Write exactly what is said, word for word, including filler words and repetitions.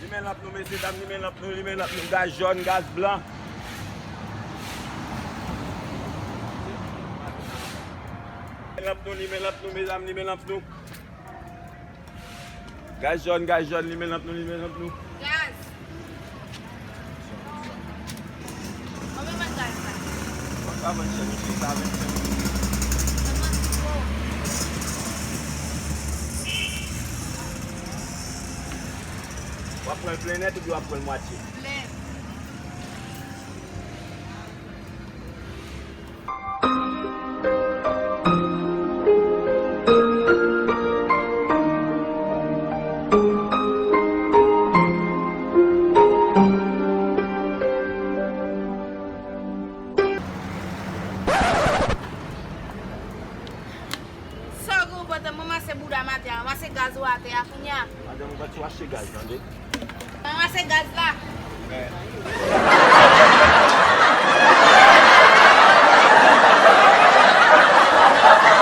Limen lanp nou, mesye dam, limen lanp nou, limen lanp nou. Gaz jòn, gaz blan. Limen lanp nou, limen lanp nou, medam, limen lanp nou. Gaz jòn, gaz jòn, limen lanp nou, limen lanp nou. Gaz. Konbyen vann gaz la? Vann pa vann chè, mesye, sa vennsenk goud. Sèlman ti po. W ap pran l plen nèt oubyen w ap pran l mwatye? Plen. Sa w gen w pantan ranmase bouda maten an, ranmase gaz ou atè a kounye a. Madanm, ou pa t sou achte gaz, tande? Ranmase gaz la.